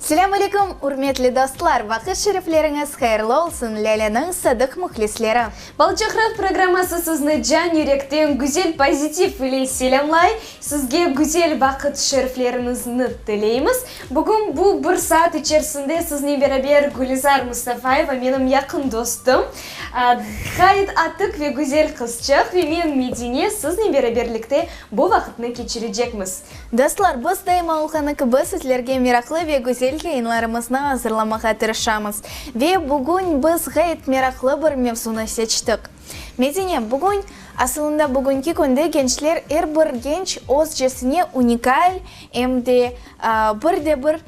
Selâm aleyküm, ürmetli dostlar! Vaqıt şerifleriñiz hayırlı olsun, Lâleniñ sadıq mühlisleri! Balçaqraq programması sizni can yürekten güzel pozitiv ile selâmlay. Sizge güzel vaqıt şerifleriñizni tileymiz. Bugün bu bir saat içerisinde siznen beraber Gülizar Mustafayeva, menim yaqın dostum, ğayet atik ve güzel qızçıq ve men Medine siznen beraberlikte bu vaqıtnı keçirecekmiz. Dostlar, biz daima olğanı kibi sizlerge meraqlı ve güzel yayınlarımıznı azırlamağa tırışamız. Ve bugün biz ğayet meraqlı bir mevzunı seçtik. Medine, bugün, asılında bugünki künde gençler, er bir genç özcesine unikal, em de bir de bir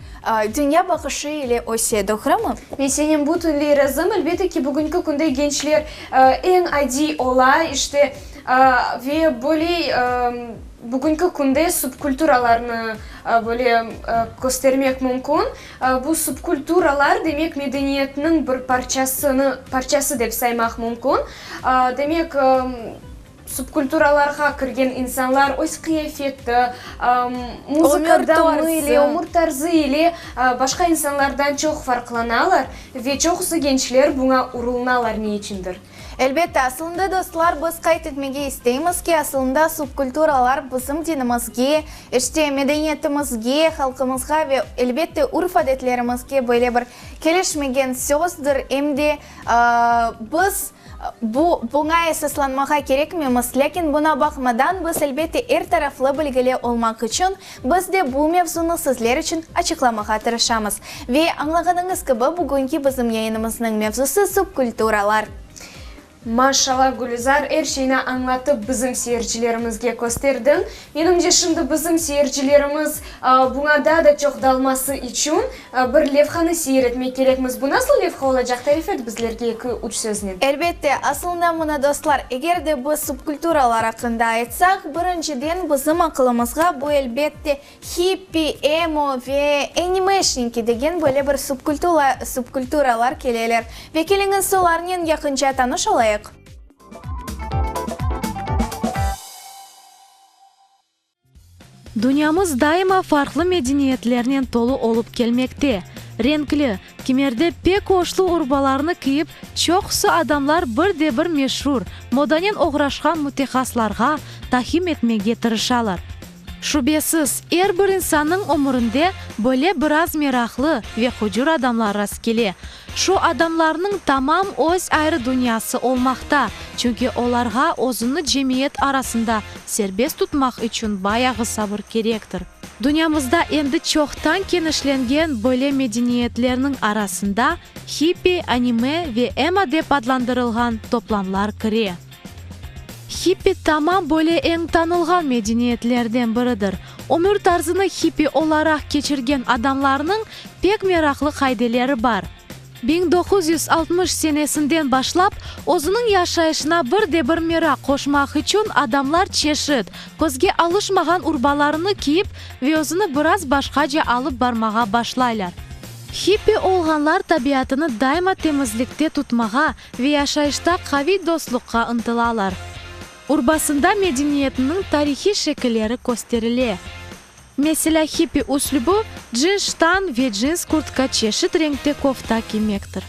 dünya baqışı ile öse, doğrumı? Men senen bütünley razım. Elbette ki, bugünki künde gençler eñ adiy ola, işte, ve böyle bugünki künde subkulturalarnı böyle köstermek mümkün. Bu subkulturalar, demek, medeniyetniñ bir parçasını, parçası dep saymaq mümkün. Demek, subkulturalarğa kirgen insanlar öz qıyafeti, muzıka damı ile, ömür tarzı ile başqa insanlardan çoq farqlanalar ve çoqusı gençler buña urulınalar ne içündir. Elbette, asılında, dostlar, biz qayd etmege isteymiz ki, asılında subkulturalar bizim dinimizge, işte, medeniyetimizge, halqımızğa ve, elbette, urf-adetlerimizge böyle bir kelişmegen sözdir, em de biz bu, buña esaslanmağa kerekmemiz, lâkin buña baqmadan, biz, elbette, er taraflı bilgili olmaq içün, biz de bu mevzunı sizler içün açıqlamağa tırışamız. Ve añlağanıñız kibi, bugünki bizim yayınımıznıñ mevzusı subkulturalar. Maşallah, Gülizar, er şeyni añlatıp bizim seyircilerimizge kösterdiñ. Menimce, şimdi bizim seyircilerimiz buña daa da çoq dalması içün bir levhanı seyir etmek kerekmiz. Bu nasıl levha olacaq, tarif et bizlerge eki, üç söznen. Elbette, asılında mına, dostlar, eger de biz subkulturalar aqqında aytsaq, birinciden bizim aqılımızğa bu, elbette, Hippi, emo ve enimeşniki degen böyle bir subkulturalar keleler. Ve keliñiz olarnen yaqınca tanış olayıq. Dünyamız daima farqlı medeniyetlernen tolu olıp kelmekte. Renkli, kimerde pek oşlu urbalarnı kiyip, çoqusı adamlar bir de bir meşur, modanen oğraşqan mütehasslarğa tahim etmege tırışalar. Şübesiz, er bir insannıñ ömürinde böyle biraz meraqlı ve hucur adamlar rastkele. Şu adamlarnıñ tamam öz ayrı dünyası olmaqta, çünki olarğa özüni cemiyet arasında serbest tutmaq içün bayağı sabır kerektir. Dünyamızda endi çoqtan kenişlengen böyle medeniyetlerniñ arasında hippi, anime ve emo dep adlandırılğan toplamlar kire. Hippi tamam böyle eñ tanılğan medeniyetlerden biridir. Ömür tarzını hippi olaraq keçirgen adamlarnıñ pek meraqlı qaideleri bar. 1960 senesinden başlap, özüniñ yaşayışına bir de bir meraq qoşmaq içün adamlar çeşit, közge alışmağan urbalarını kiyip ve özüni biraz başqaca alıp barmağa başlaylar. Hippi olğanlar tabiatını daima temizlikte tutmağa ve yaşayışta qaviy dostluqqa ıntılalar. Urbasında medeniyetiniñ tarihiy şekilleri kösterile. Meselâ, hippi üslübi, cins ştan ve cins kurtka çeşit renkte kofta kiymektir.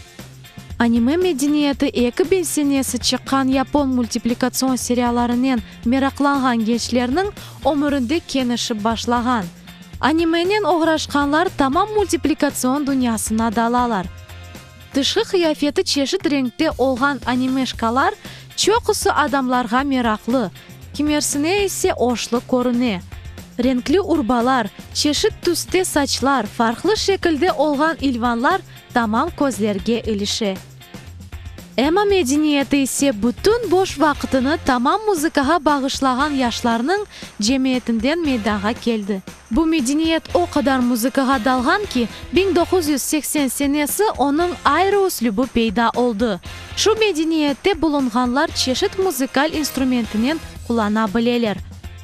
Anime medeniyeti 2000 senesi çıqqan yapon multiplikatsion seriallarınen meraqlanğan gençlerniñ ömürinde kenişip başlağan. Animenen oğraşqanlar tamam multiplikatsion dünyasına dalalar. Tışqı qıyafeti çeşit renkte olğan animeşkalar çoqusı adamlarğa meraqlı, kimersine ise oşlu körüne. Renkli urbalar, çeşit tüste saçlar, farqlı şekilde olğan ilvanlar tamam közlerge ilişe. Emo medeniyeti ise bütün boş vaqıtını tamam muzıkağa bağışlağan yaşlarnıñ cemiyetinden meydanğa keldi. Bu medeniyet o qadar muzıkağa dalğan ki, 1980 senesi onıñ ayrı üslübi peyda oldı. Şu medeniyette bulunğanlar çeşit muzıkal instrumentinen qullana bileler.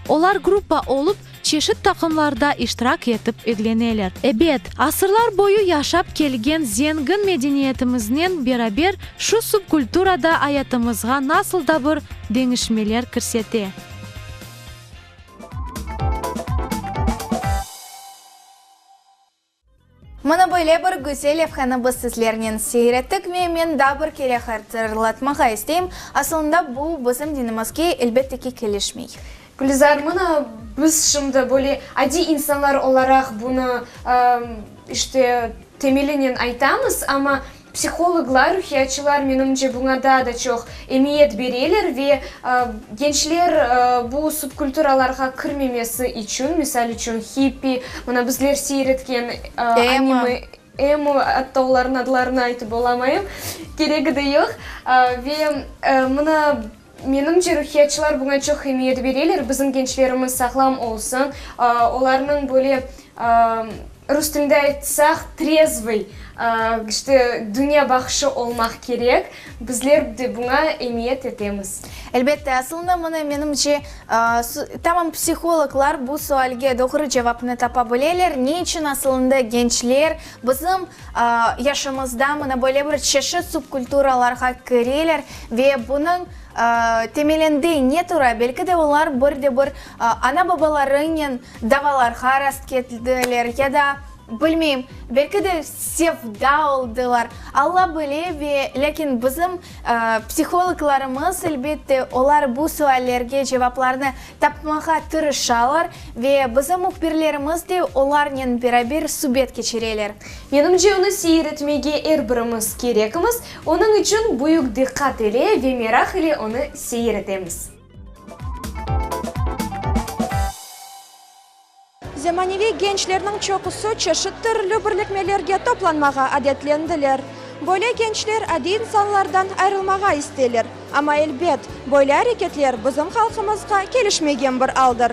Olar gruppa olıp, çeşit taqımlarda iştirak etip egleneler. Ebet, asırlar boyu yaşap kelgen zengin medeniyetimiznen beraber şu subkultura da ayatımızğa nasıl da bir deñişmeler kirsete. Mına böyle bir güzel levhanı biz sizlernen seyir ettik ve men daa bir kere hatırlatmağa isteyim, asılında bu bizim dinimizge elbette ki kelişmey. Gülizar, mına biz şimdi böyle adiy insanlar olaraq bunı, işte, temelinen aytamız, amma Psihologlar, ruhiyatçılar, menimce, buña daa da çoq emiyet bereler ve gençler bu subkulturalarğa kirmemesi içün, misal içün, hippi, mına bizler seyir etken anime, emo, atta olarnıñ adlarını aytıp olamayım, keregi de yoq, ve mına menimce, ruhiyatçılar buña çoq emiyet bereler, bizim gençlerimiz sağlam olsun, olarnıñ böyle Rus tilinde aytsaq, trezvıy, işte, dünya baqışı olmaq kerek. Bizler de buña emiyet etemiz. Elbette, asılında mına, menimce, tamam psihologlar bu sualge doğru cevapnı tapa bileler, ne içün asılında gençler bizim yaşımızda mına böyle bir çeşit subkulturalarğa kireler ve bunıñ temelinde ne tura, belki de olar bir de bir ana-babalarınen Davalarğa rastkeldiler ya da, bilmeyim, belki de sevda oldılar, Alla bile, ve lâkin bizim psihologlarımız, elbette, olar bu suallerge cevaplarnı tapmağa tırışalar ve bizim mühbirlerimiz de olarnen beraber subet keçireler. Menimce, onı seyir etmege er birimiz kerekmiz, onıñ içün büyük diqqat ile ve meraq ile onı seyir etemiz. Zemaneviy gençlerniñ çoqusı çeşit türlü birlikmelerge toplanmağa adetlendiler. Böyle gençler adiy insanlardan ayrılmağa isteyler. Amma, elbet, böyle areketler bizim halqımızğa kelişmegen bir aldır.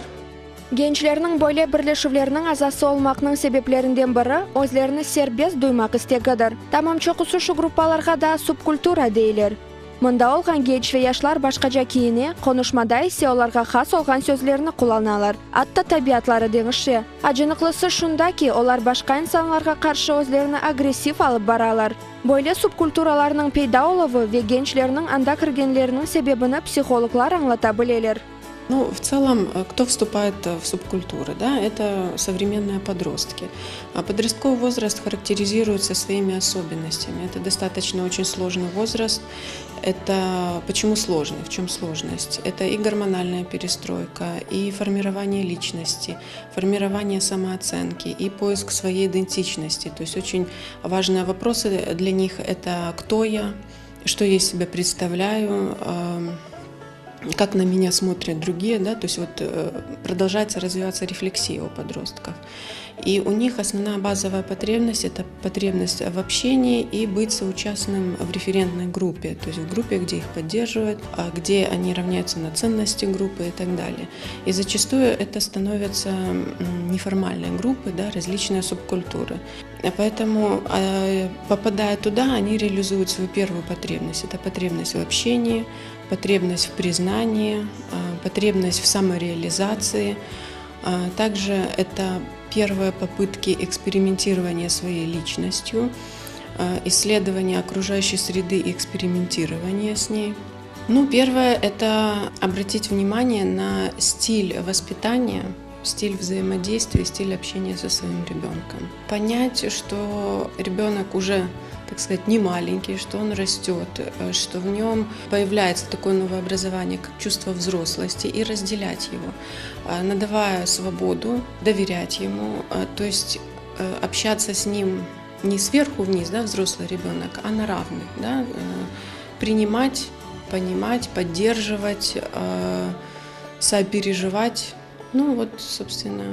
Gençlerniñ böyle birleşüvlerniñ azası olmaqnıñ sebeplerinden biri, özlerini serbest duymaq istegidir. Tamam çoqusı şu gruppalarğa da subkultura deyler. Mında olğan genç ve yaşlar başqaca kiyine, qonuşmada ise olarğa has olğan sözlerni qullanalar, atta tabiatları deñişe. Acınıqlısı şunda ki, olar başqa insanlarğa qarşı özlerini agressiv alıp baralar. Böyle subkulturalarnıñ peyda oluvı ve gençlerniñ anda kirgenleriniñ sebebini psihologlar añlata bileler. Nu, v tselom, kto vstupaet v subkulturı, da, eto sovremennoye podrostki. Podrostkovyy vozrast harakteriziruetsya svoimi osobennostyami. Eto dostatoçno oçen slojnyy vozrast. Eto počemu slojnyy, v çem slojnost? Eto i gormonalnaya perestroyka, i formirovaniye liçnosti, formirovaniye samootsenki, i poisk svoey identiçnosti. To est oçen vajnye voprosy dlâ nih eto kto ya, çto ya iz sebâ predstavlâyu, kak na menya smotryat drugie, da, to est vot prodolžayetsâ razvivatsâ refleksiya u podrostkov. I u nih osnovnaya bazovaya potrebnost, eto potrebnost v obşçenii i byt souçastnym v referentnoy gruppe, to est v gruppe, gde ih podderjivayut, gde oni ravnyayutsâ na tsennosti gruppy i tak dalее. I začastuyu eto stanovyatsâ neformalnye gruppy, da, razliçnye subkultury. Poetomu, popadaya tuda, oni realizuyut svoyu pervuyu potrebnost, eto potrebnost v obşçenii, potrebnost v priznanии, potrebnost v samorealizatsii, Также это первые попытки экспериментирования своей личностью, исследование окружающей среды и экспериментирование с ней. Ну, первое – это обратить внимание на стиль воспитания, стиль взаимодействия, стиль общения со своим ребенком. Понять, что ребенок уже, так сказать, не маленький, что он растет, что в нем появляется такое новое образование, как чувство взрослости, и разделять его, надавая свободу, доверять ему, то есть общаться с ним не сверху вниз, да, взрослый ребенок, а на равных, да, принимать, понимать, поддерживать, сопереживать, ну вот, собственно,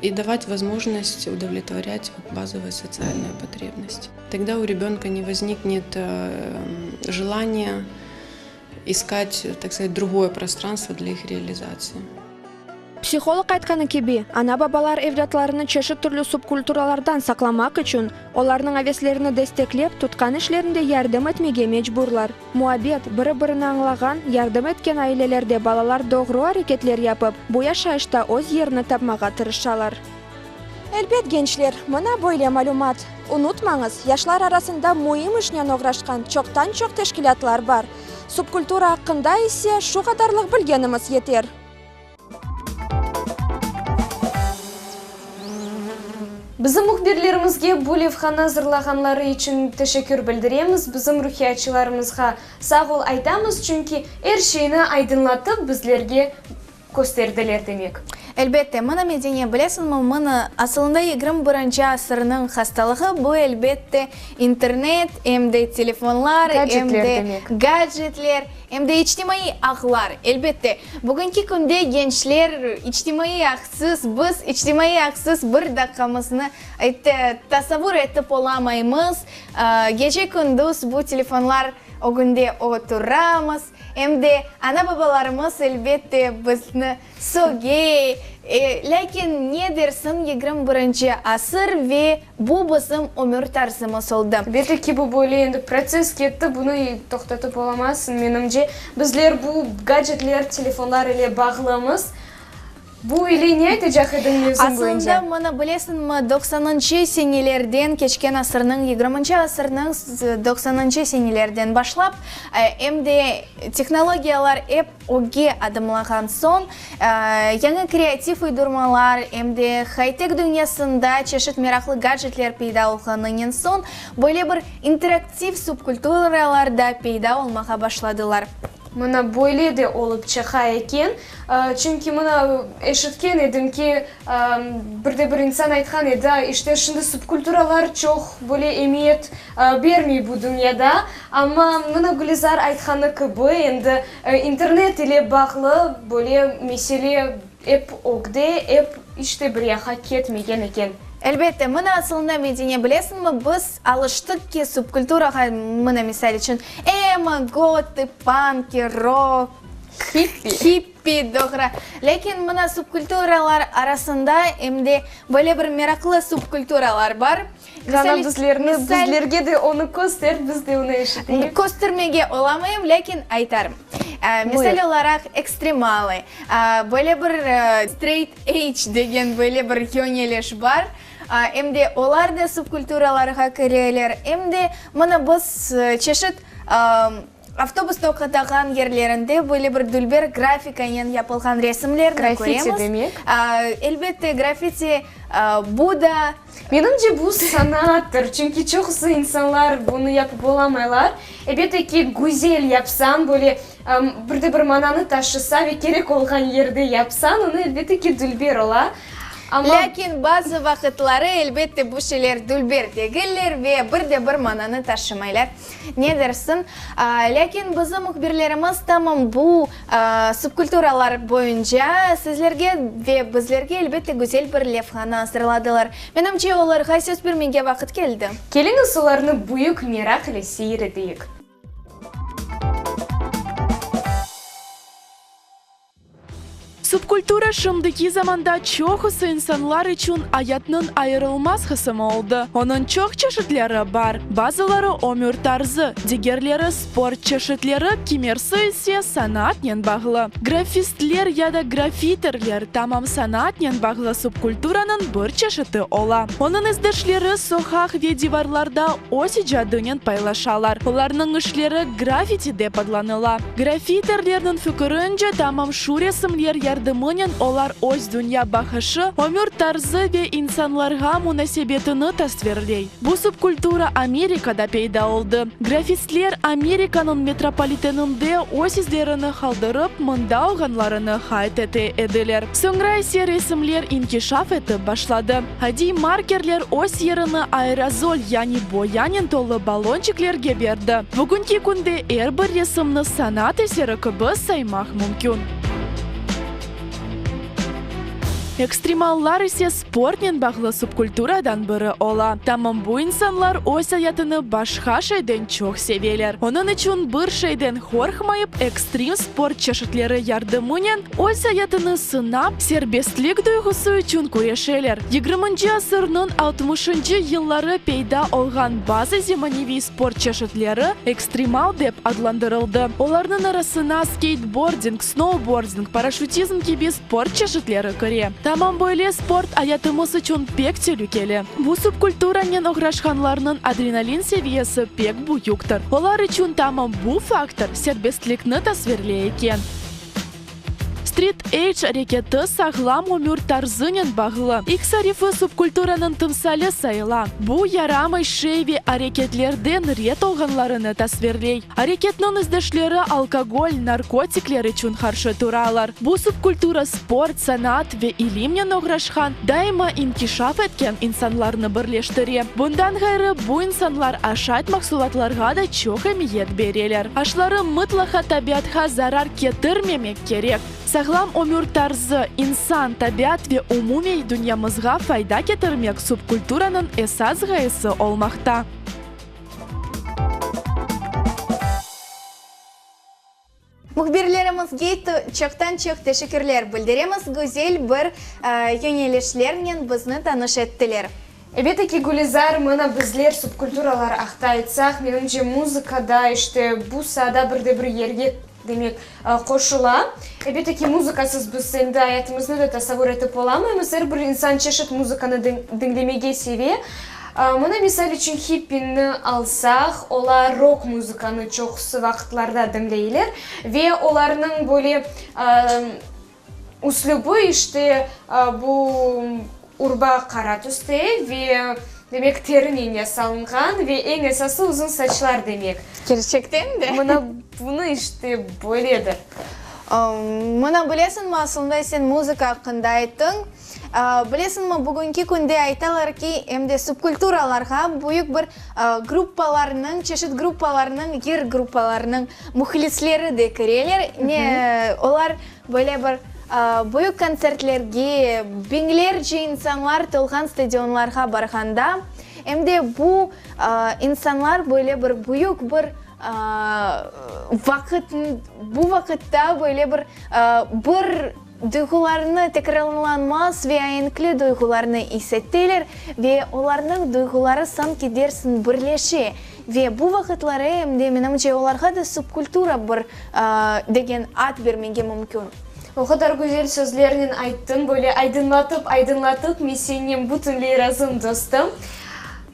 и давать возможность удовлетворять базовые социальные потребности. Тогда у ребенка не возникнет желания искать, так сказать, другое пространство для их реализации. Psiholog aytqanı kibi, ana-babalar evlâtlarını çeşit türlü subkulturalardan saqlamaq içün, olarnıñ aveslerini desteklep, tutqan işlerinde yardım etmege mecburlar. Muabbet, biri-birini añlağan, yardım etken ailelerde balalar doğru areketler yapıp, bu yaşayışta öz yerini tapmağa tırışalar. Elbet, gençler, mına böyle malümat. Unutmañız, yaşlar arasında müim işnen oğraşqan çoqtan-çoq teşkilâtlar bar. Subkultura aqqında ise şu qadarlıq bilgenimiz yeter. Bizim mühbirlerimizge bu levhanı azırlağanları içün teşekkür bildiremiz, bizim ruhiyatçılarımızğa sağ ol aytamız, çünki er şeyni aydınlatıp bizlerge kösterdiler demek. Elbette, mına Medeniye, bilesiñmi, mına asılında 21-nci asırnıñ hastalığı bu, elbette, internet, em de telefonlar, em de gadjetler, em de içtimaiy ağlar. Elbette, bugünki künde gençler içtimaiy ağsız, biz içtimaiy ağsız bir daqqamıznı tasavvur etip olamaymız. Gece-kündüz bu telefonlar ögünde oturamız. Em de ana-babalarımız, elbette, bizni söge, lâkin ne dersiñ, 21-nci asır ve bu bizim ömür tarzımız oldı. Elbette ki, bu böyle endi protsess ketti, bunı toqtatıp olamazsıñ, menimce. Bizler bu gadjetler, telefonlar ile bağlımız. Bu ile ne aytacaq ediñ mevzum boyunca? Aslında, mına, bilesiñmi, doqsanıncı senelerden, keçken asırnıñ, yigirminci asırnıñ doqsanıncı senelerden başlap, em de tehnologiyalar ep ögge adımlağan soñ, yañı kreativ uydurmalar, em de haytek dünyasında çeşit meraqlı gadjetler peyda olğanınen soñ, böyle bir interaktiv subkulturalar da peyda olmağa başladılar. Mına böyle de olıp çıqa eken. Çünki mına eşitken edim ki, bir de bir insan aytqan edi, işte şimdi subkulturalar çoq böyle emiyet bermey bu dünyada. Amma mına Gülizar aytqanı kibi, endi internet ile bağlı böyle mesele ep ögde, ep iç de bir yaqqa ketmegen eken. Elbette, mına asılında Medine, bilesiñmi, biz alıştıq ki, subkulturağa, mına misal içün, emo, gotı, panki, rok, Hippi. Hippi, doğru. Lâkin mına subkulturalar arasında em de böyle bir meraqlı subkulturalar bar. Qana bizlerni, bizlerge de onı köster, biz de onı eşiteyik. Köstermege olamayım, lâkin aytarım. Misal olaraq, ekstremalı, böyle bir straight edge degen böyle bir yöneliş bar. Em de olar da subkulturalarğa kireler, em de mına biz çeşit Avtobus toqtağan yerlerinde böyle bir dülber grafikanen yapılğan resimlerni Graffiti köremiz. demek. Elbette, graffiti, bu da. Menimce, bu sanattır, çünki çoqusı insanlar bunı yapıp olamaylar. Elbette ki, güzel yapsañ, böyle bir de bir mananı taşısa ve kerek olğan yerde yapsañ, onı, elbette ki, dülber ola. Amma. Lâkin bazı vaqıtları, elbette, bu şeyler dülber degiller ve bir de bir mananı taşımaylar. Ne dersiñ? Lâkin bizim mühbirlerimiz tamam bu subkulturalar boyunca sizlerge ve bizlerge, elbette, güzel bir levhanı azırladılar. Menimce, olarğa söz bermege vaqıt keldi. Keliñiz, olarnı büyük meraq ile seyir eteyik. Subkultura şimdiki zamanda çoqusı insanlar içün ayatnıñ ayırılmaz qısımı oldı. Onıñ çoq çeşitleri bar, bazıları ömür tarzı, digerleri sport çeşitleri, kimersi ise sanaatnen bağlı. Grafistler ya da grafiterler tamam sanaatnen bağlı subkulturanıñ bir çeşiti ola. Onıñ izdeşleri soqaq ve divarlarda öz icadınen paylaşalar. Olarnıñ işleri grafiti dep adlanıla. Grafiterlerniñ fikirince, tamam şu resimler yardımınen olar öz dünya baqışı, ömür tarzı ve insanlarğa munasebetini tasvirley. Bu subkultura Amerikada peyda oldı. Grafistler Amerikanıñ metropoliteninde öz izlerini qaldırıp, mında olğanlarını qayd ete ediler. Soñra ise resimler inkişaf etip başladı. Adiy markerler öz yerini aerozol, yani boyanen tolu ballonçiklerge berdi. Bugünki künde er bir resimni sanat eseri kibi saymaq mümkün. Ekstremallar ise sportnen bağlı subkulturadan biri ola. Tamam bu insanlar öz ayatını başqa şeyden çoq seveler. Onıñ içün bir şeyden qorqmayıp, ekstrem sport çeşitleri yardımınen öz ayatını sınap, serbestlik duyğusı içün küreşeler. Yigirminci asırnıñ altmışıncı yılları peyda olğan bazı zemaneviy sport çeşitleri ekstremal dep adlandırıldı. Olarnıñ arasına skeytbording, snoubording, paraşütizm kibi sport çeşitleri kire. Tamam böyle sport ayatımız içün pek telükeli. Bu subkulturanen oğraşqanlarnıñ adrenalin seviyesi pek büyüktir. Olar içün tamam bu faktor serbestlikni tasvirley eken. Street edge areketi sağlam ömür tarzınen bağlı. X arifi subkulturanıñ timsali sayıla. Bu, yaramay şey ve areketlerden red olğanlarını tasvirley. Areketniñ izdeşleri alkogol, narkotikler içün qarşı turalar. Bu subkultura sport, sanaat ve ilimnen oğraşqan, daima inkişaf etken insanlarnı birleştire. Bundan ğayrı, bu insanlar aşayt mahsulatlarğa da çoq emiyet bereler. Aşları mıtlaqa tabiatqa zarar ketirmemek kerek. Sağlam ömür tarzı, insan, tabiat ve umumiy dünyamızğa fayda ketirmek subkulturanıñ esas ğayesi olmaqta. Mühbirlerimizge çoqtan-çoq teşekkürler bildiremiz, güzel bir yönelişlernen bizni tanış ettiler. Elbette ki, Gülizar, mına bizler subkulturalar aqta aytsaq, menimce, muzıka da işte bu saada bir de bir yerge, demek, qoşula. Elbette ki, muzıkasız biz endi ayatımıznı da tasavvur etip olamaymız. Er bir insan çeşit muzıkanı diñlemege seve. Mına, misal içün, hippini alsaq, olar rok muzıkanı çoqusı vaqıtlarda diñleyler ve olarnıñ böyle üslübi, işte, bu urba qara tüste ve, demek, terinen yasalınğan ve eñ esası uzun saçlar, demek. Kerçekten de? Mına bunı, işte, böyledir. Mına, bilesiñmi, aslında sen muzıka aqqında ayttıñ. Bilesiñmi, bugünki künde aytalar ki, em de subkulturalarğa büyük bir gruppalarnıñ, çeşit gruppalarnıñ, yır gruppalarınıñ mühlisleri de kireler. Ne, olar böyle bir büyük kontsertlerge, biñlerce insanlar tolğan stadionlarğa barğanda, em de bu insanlar böyle bir büyük bir vaqıt, bu vaqıtta böyle bir bir Duyğularını tekrarlanmaz ve aenkli duyğularnı is ettiler ve olarnıñ duyğuları sanki dersiñ birleşe ve bu vaqıtları em de menimce olarğa da subkultura bir degen ad bermege mümkün. O qadar güzel sözlernen ayttıñ, böyle aydınlatıp aydınlatıp, men sennen bütünley razım, dostum.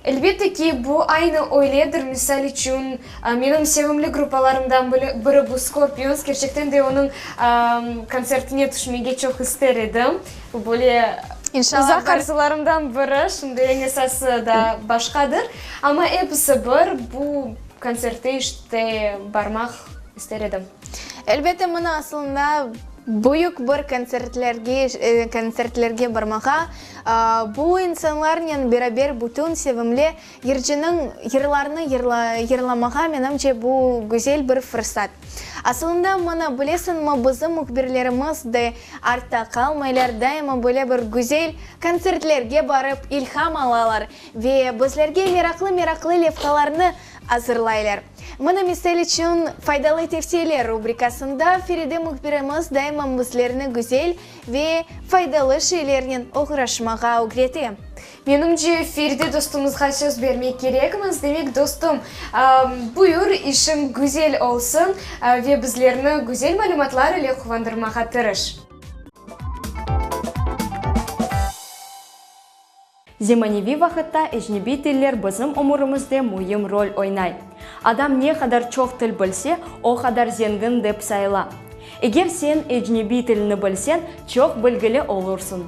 Elbette ki, bu aynı öyledir, misal içün, menim sevimli gruppalarımdan biri bu Scorpions, kerçekten de onıñ kontsertine tüşmege çoq ister edim, bu böyle uzaq arzularımdan biri, şimdi eñ esası da başqadır, amma episi bir, bu kontserte işte barmaq ister edim. Elbette, mına aslında büyük bir kontsertlerge, kontsertlerge barmağa, bu insanlarnen beraber bütün sevimli yırcınıñ yırlarını yırlamağa, menimce, bu güzel bir fırsat. Asılında, mına, bilesiñmi, bizim mühbirlerimiz de artta qalmaylar, daima böyle bir güzel kontsertlerge barıp ilham alalar ve bizlerge meraqlı-meraqlı levhalarnı azırlaylar. Mına, misal içün, Faydalı tevsiyeler rubrikasında Feride mühbirimiz daima bizlerni güzel ve faydalı şeylernen oğraşmağa ögrete. Menimce, Feride dostumızğa söz bermek kerekmiz. Demek, dostum, buyur, işiñ güzel olsun ve bizlerni güzel malümatlar ile quvandırmağa tırış. Zemaneviy vaqıtta ecnebiy tiller bizim ömürimizde müim rol oynay. Adam ne qadar çoq til bilse, o qadar zengin dep sayıla. Eger sen ecnebiy tilni bilseñ, çoq bilgili olursıñ.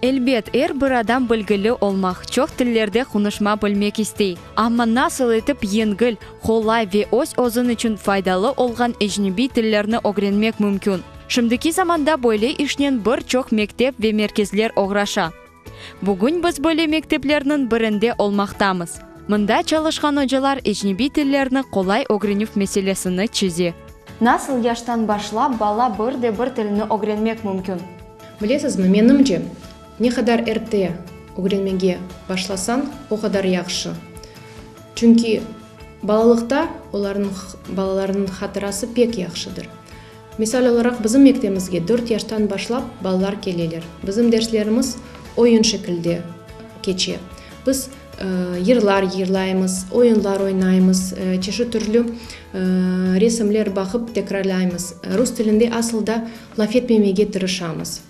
Elbet, er bir adam bilgili olmaq, çoq tillerde qonuşma bilmek istey. Amma nasıl etip yengil, qolay ve öz-özüñ içün faydalı olğan ecnebiy tillerni ögrenmek mümkün? Şimdiki zamanda böyle işnen bir çoq mektep ve merkezler oğraşa. Bugün biz böyle mekteplerniñ birinde olmaqtamız. Mında çalışqan ocalar ecnebiy tillerni qolay ögrenüv meselesini çeze. Nasıl yaştan başlap bala bir de bir tilni ögrenmek mümkün? Bilesizmi, menimce, ne qadar erte ögrenmege başlasañ, o qadar yahşı. Çünki balalıqta olarnıñ, balalarnıñ hatırası pek yahşıdır. Misal olaraq, bizim mektemizge dört yaştan başlap balalar keleler. Bizim derslerimiz oyun şekilde keçe. Biz yırlar yırlaymız, oyunlar oynaymız, çeşit türlü resimler baqıp tekrarlaymız. Rus tilinde asıl da laf etmemege tırışamız.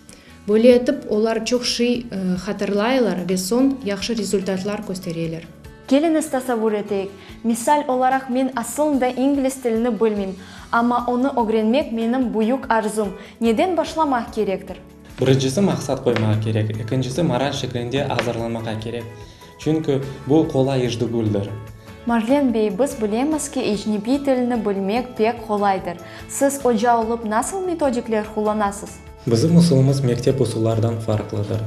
Böyle etip, olar çoq şey hatırlaylar ve soñ yahşı rezultatlar köstereler. Keliñiz tasavvur eteyik, misal olaraq men asılında ingliz tilini bilmeyim. Amma onı ögrenmek menim büyük arzum. Neden başlamaq kerektir? Birincisi maqsat qoymağa kerek, ekincisi moral şeklinde azırlanmağa kerek. Çünki bu qolay iş dügüldir. Marlen bey, biz bilemiz ki, ecnebiy tilni bilmek pek qolaydır. Siz oca olıp nasıl metodikler qullanasız? Bizim usulımız mektep usullardan farqlıdır.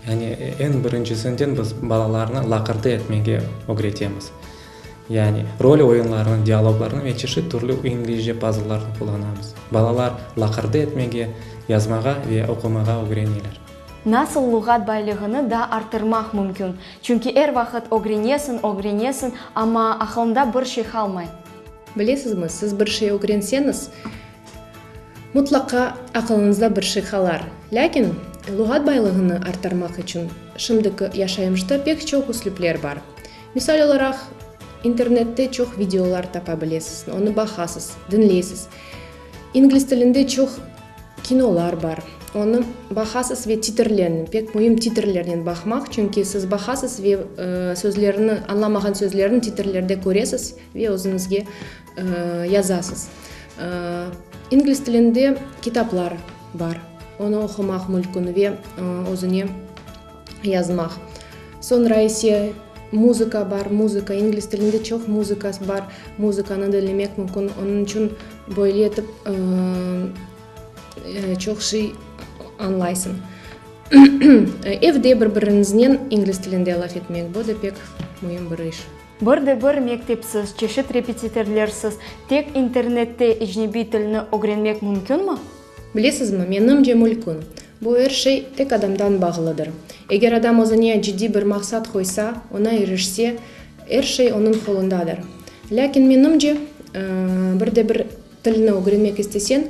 Yani eñ birincisinden biz balalarnı laqırdı etmege ögretemiz. Yani rol oyunlarını, dialoglarnı ve çeşit türlü inglizce pazllarnı qullanamız. Balalar laqırdı etmege, yazmağa ve oqumağa ögreneler. Nasıl luğat baylığını da arttırmaq mümkün? Çünki er vaqıt ögrenesiñ, ögrenesiñ, amma aqılında bir şey qalmay. Bilesizmi, siz bir şey ögrenseñiz, mutlaqa aqılıñızda bir şey qalar. Lâkin luğat baylığını arttırmaq içün şimdiki yaşayışta pek çoq üslüpler bar. Misal olaraq, internette çoq videolar tapa bilesiz, onı baqasız, diñleysiz. İngliz tilinde çoq kinolar bar, onı baqasız ve titrlernen, pek müim titrlernen baqmaq, çünki siz baqasız ve sözlerni, añlamağan sözlerni titrlerde köresiz ve özüñizge yazasız. İngliz tilinde kitaplar bar, onı oqumaq mülkün ve özüne yazmaq. Soñra ise muzıka bar, muzıka, ingliz tilinde çoq muzıka bar, muzıkanı diñlemek mümkün. Onıñ içün böyle etip çoq şey añlaysıñ. Evde bir-biriñiznen ingliz tilinde laf etmek, bu da pek müim bir iş. Bir de bir mektepsiz, çeşit repetitorlersiz, tek internette ecnebiy tilni ögrenmek mümkünmi? Bilesizmi, menimce mülkün. Bu er şey tek adamdan bağlıdır. Eger adam özüne ciddiy bir maqsat qoysa, oña irişse, er şey onıñ qolundadır. Lâkin menimce, bir de bir tilni ögrenmek isteseñ,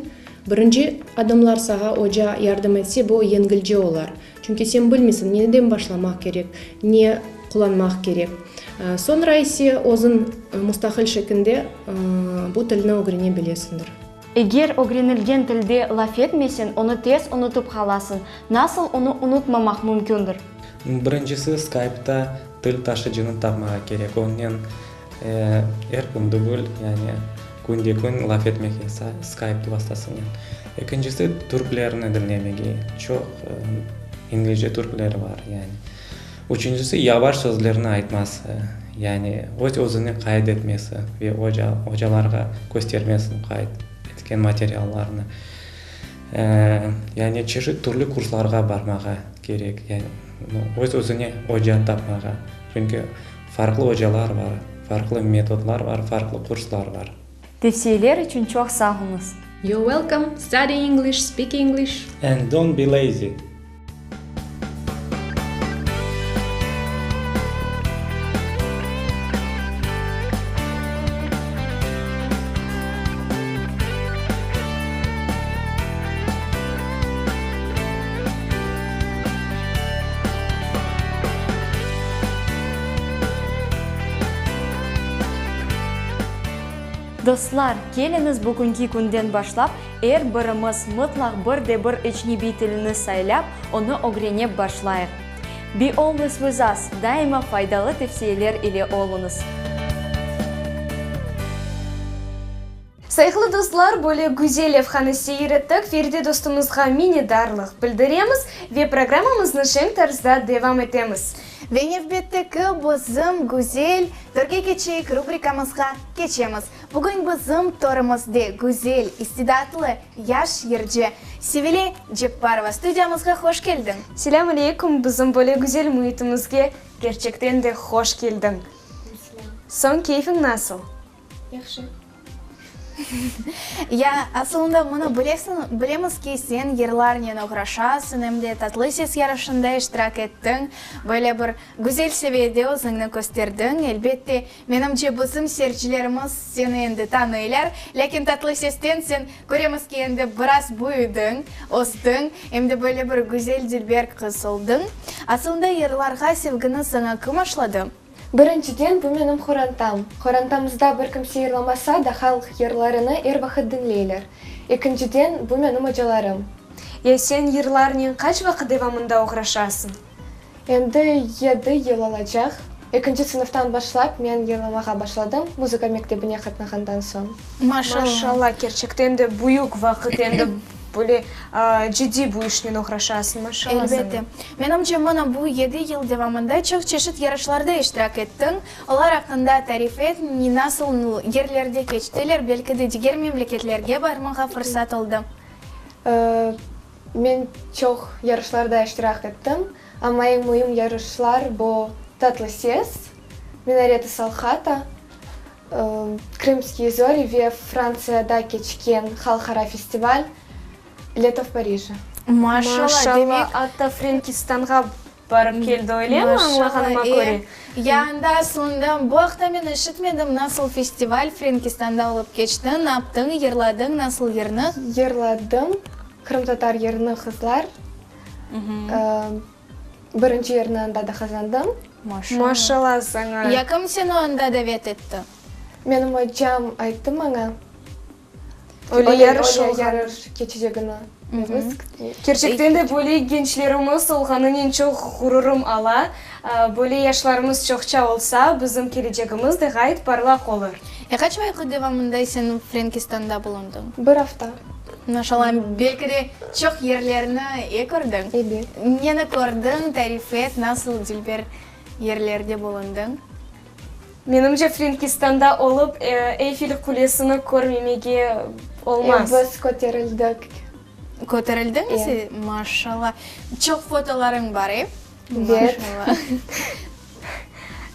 birinci adımlar sağa oca yardım etse, bu yengilce olar. Çünki sen bilmeysiñ, neden başlamaq kerek, ne qullanmaq kerek. Soñra ise özüñ mustaqil şekilde bu tilni ögrene bilesiñdir. Eger ögrenilgen tilde laf etmeseñ, onı tez unutıp qalasıñ. Nasıl onı unutmamaq mümkündir? Birincisi, Skype-ta til taşıcını tapmağa kerek. Onnen er kün degil, yani künde-kün laf etmek Skype vastasınen. Ekincisi, türklerni diñlemege. Çoq inglizce türkleri bar, yani. Üçüncisi, yavaş sözlerni aytması, yani öz-özüni qayd etmesi ve ocalarğa köstermesi qayd etken materiallarnı. Yani çeşit türlü kurslarğa barmağa kerek, yani öz-özüne oca tapmağa. Çünki farqlı ocalar bar, farqlı metodlar bar, farqlı kurslar bar. Tevsiyeler içün çoq sağ oluñız. You're welcome, study English, speak English. And don't be lazy! Dostlar, keliñiz bugünki künden başlap er birimiz mıtlaq bir de bir ecnebiy tilini saylap, onı ögrenep başlayıq. Be always with us, daima faydalı tevsiyeler ile oluñız. Sayğılı dostlar, böyle güzel levhanı seyir ettik, Feride dostumızğa minnetdarlıq bildiremiz ve programmamıznı şeñ tarzda devam etemiz. Ve nevbetteki bizim güzel Törge keçeyik rubrikamızğa keçemiz. Bugün bizim törümizde güzel, istidatlı yaş yırcı Sevile Cepparova. Studiyamızğa hoş keldiñ! Selâm aleykum, bizim böyle güzel müitimizge kerçekten de hoş keldiñ! Soñ, keyfiñ nasıl? Yahşı. Ya, asılında munı bilesiñ, bilemiz ki, sen yırlarnen oğraşasıñ, em de Tatlı ses yarışında iştirak ettiñ, böyle bir güzel seviyede özüñni kösterdiñ. Elbette, menimce, bizim seyircilerimiz seni endi tanıylar. Lâkin Tatlı sesten sen, köremiz ki, endi biraz büyüdiñ, östiñ, em de böyle bir güzel, dülber qız oldıñ. Asılında yırlarğa sevgini saña kim aşladı? Birinciden, bu menim qorantam. Qorantamızda bir kimse yırlamasa da, halq yırlarını er vaqıt diñleyler. Ekinciden, bu menim ocalarım. Ya sen yırlarnen qaç vaqıt devamında oğraşasıñ? Endi yedi yıl olacaq. Ekinci sınıftan başlap men yırlamağa başladım, muzıka mektebine qatnağandan soñ. Maşallah. Maşallah, kerçekten de büyük vaqıt endi böyle ciddiy bu işnen oğraşasıñ, maşallah saña. Elbette. Menimce, mına bu yedi yıl devamında çoq çeşit yarışlarda iştirak ettiñ. Olar aqqında tarif et, nasıl yerlerde keçtiler, belki de diger memleketlerge barmağa fırsat oldı. Men çoq yarışlarda iştirak ettim, amma eñ müim yarışlar bu Tatlı ses, Minareti Solhata, Krımskiye zori ve Frantsiyada keçken halqara festival Leto v Parije. Maşallah, demek. Atta Frenkistanğa Barıp keldi, öylemi, añlağanıma köre? Ya anda aslında bu aqta men eşitmedim, nasıl festival Frenkistanda olıp keçti, naptıñ, yırladıñ, nasıl yırnı? Yırladım, qırımtatar yırını Qızlar, birinci yerni anda da qazandım. Maşallah saña! Ya kim seni anda davet etti? Menim ocam ayttı maña. Öyle yarış olğan. Yarış keçecegini biz Kerçekten de böyle gençlerimiz olğanınen çoq ğururım ala. Böyle yaşlarımız çoqça olsa, bizim kelecegimiz de ğayet parlaq olur. E qaç vaqıt devamında sen Frenkistanda bulundıñ? Bir afta. Maşallah, belki de çoq yerlerni e kördiñ? Ebet. Neni kördiñ, tarif et, nasıl dülber yerlerde bulundıñ? Menimce, Frenkistanda olıp, Eyfel qulesini körmemege olmaz. Biz köterildik. Köterildiñiz? E. Maşallah. Çoq fotolarıñ bar, e? Ebet.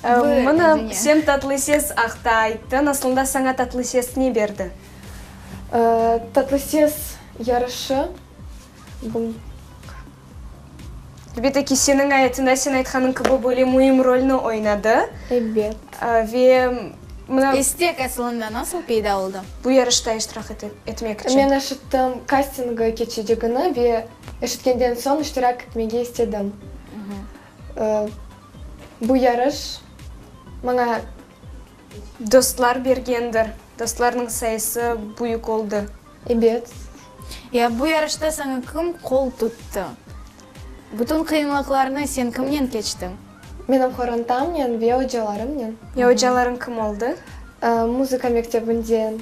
Maşallah. Mına, sen tatlı ses aqta ayttıñ. Aslında saña tatlı ses ne berdi? Tatlı ses yarışı, bu. Elbette ki, seniñ ayatında, sen aytqanıñ kibi, böyle müim rolni oynadı. Elbet. Ve mına. İstek asılında nasıl peyda oldı? Bu yarışta iştirak etmek içün. Men eşittim kastingi keçecegini ve eşitkenden soñ iştirak etmege istedim. Bu yarış maña. Dostlar bergendir. Dostlarnıñ sayısı büyük oldı. Ebet. Ya bu yarışta saña kim qol tuttı? Bütün qıyınlıqlarnı sen kimnen keçtiñ? Menim qorantamnen ve ocalarımnen. Ya ocalarıñ kim oldı? Muzıka mektebinden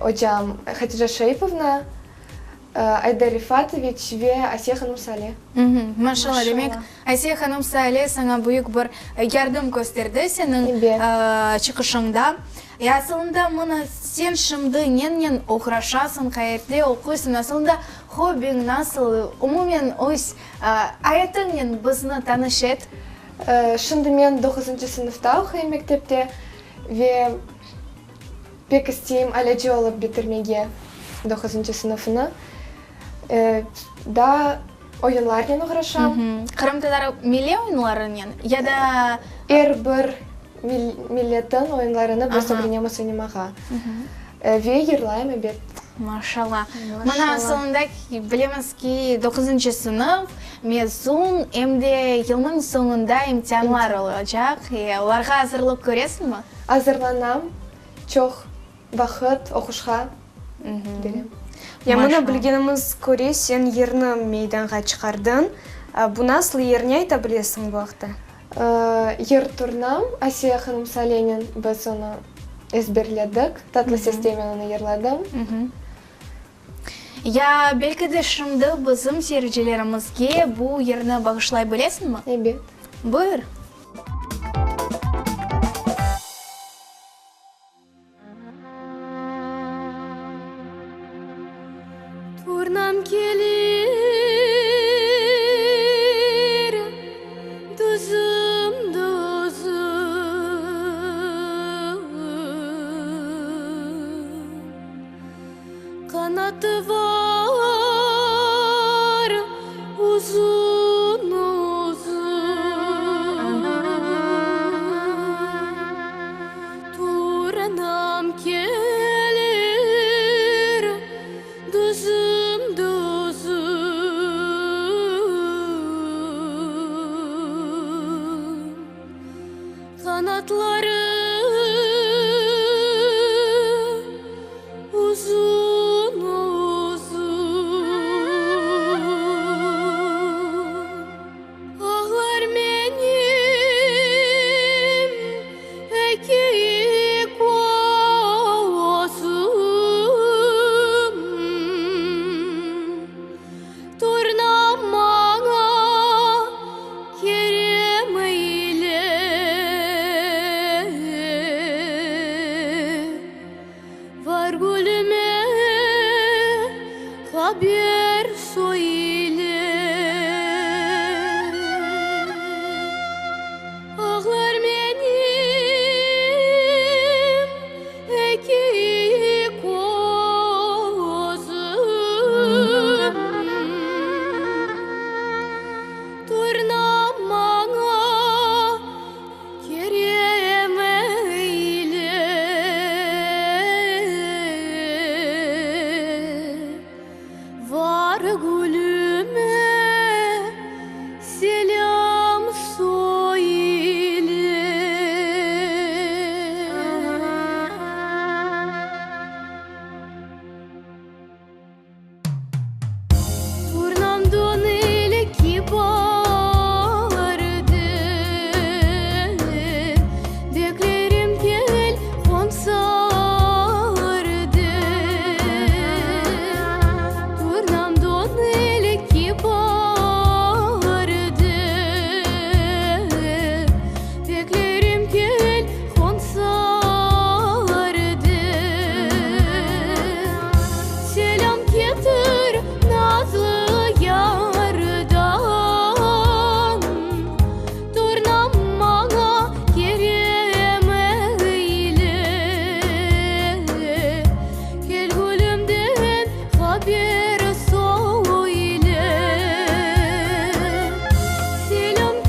ocam Hatice Şeipovna, Ayder Refatoviç ve Asiye hanım Sale. Maşallah, demek, Asiye hanım Sale saña büyük bir yardım kösterdi seniñ çıqışıñda. E, asılında, mına, sen şimdi nenen oğraşasıñ, qayerde oquysıñ, asılında, hobbiñ nasıl, umumen öz ayatıñnen bizni tanış et. Şimdi men doquzıncı sınıfta oquyım mektepte ve Pek isteyim alâcı olıp bitirmege doquzıncı sınıfını. Daa oyunlarnen oğraşam. Qırımtatar milliy oyunlarınen ya da? Er bir milletniñ oyunlarını biz ögrenemiz oynamağa. Ve yırlayım, ebet. Maşallah. Mına asılında bilemiz ki, doquzıncı sınıf, mezun, em de yılnıñ soñunda imtianlar olacaq. Olarğa azırlıq köresiñmi? Azırlanam, çoq vaqıt oquşqa berem. Ya mına bilgenimiz köre sen yırnı meydanğa çıqardıñ. Bu nasıl yır, ne ayta bilesiñ bu aqta? Yır Turnam, Asiye hanım Salenen biz onı ezberledik. Tatlı seste men onı yırladım. Ya belki de şimdi bizim seyircilerimizge bu yırnı bağışlay bilesiñmi? Ebet. Buyur. Turnam kelir, tuzum, tuzum. Qanatı var uzun-uzun. Turnam kelir, düzüm-düzüm. Qanatları uzun-uzun. Ağlar menim.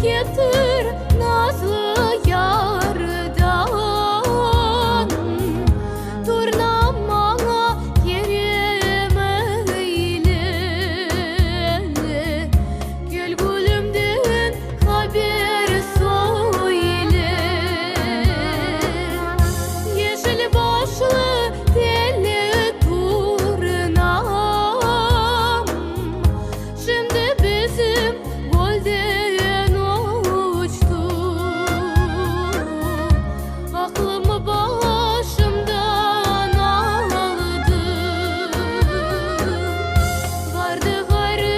ketir nazlı yardan. Turnam maña kerem eyle, Kel gülümden haber söyle. Yeşil başlı telli turnam, Şimdi bizim gölden uçtı. Aqlımı başımdan aldı. Bardı ğayrı